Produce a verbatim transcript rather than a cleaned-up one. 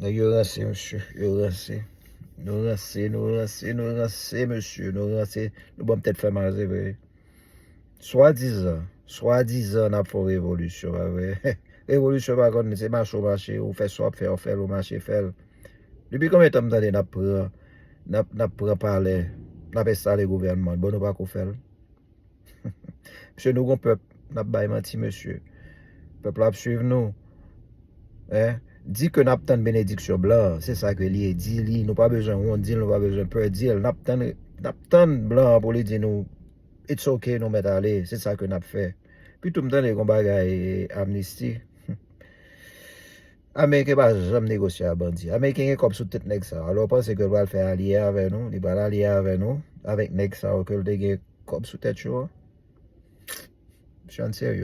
Nèg yo ranse, mesye. Yo ranse. Nou ranse, nou ranse, nou ranse, mesye. Nou ranse. Nou ban m tèt fè mal, se vre. Swadizan, swadizan n ap fè yon revolisyon, pa vre? Revolisyon pa konn, se mache w mache, ou fè sa w ap fè, ou fè l, ou mache fè l. Depi konbyen tan m tande n ap pran, n ap, n ap pran palè, n ap enstale gouvènman, bon, nou pa ko fè l. Mesye, nou gon pèp, n ap bay manti, mesye. Pèp la ap swiv nou. Hein? Di ke n ap tann benediksyon blan, se sa ke li ye. Di li, nou pa bezwen wont di l, nou pa bezwen pè di l. N ap tann, n ap tann blan an pou li di nou, it's ok, nou mèt ale, se sa ke n ap fè. Pi tou m tande gon bagay amnisti. Ameriken pa janm negosye a bandi. Ameriken gen kòb sou tèt nèg sa. Alò, w panse ke l pral fè alye avè nou? Li pral alye avè nou? Avèk nèg sa yo ke l te gen kòb sou tèt yo? Mesye, ann serye.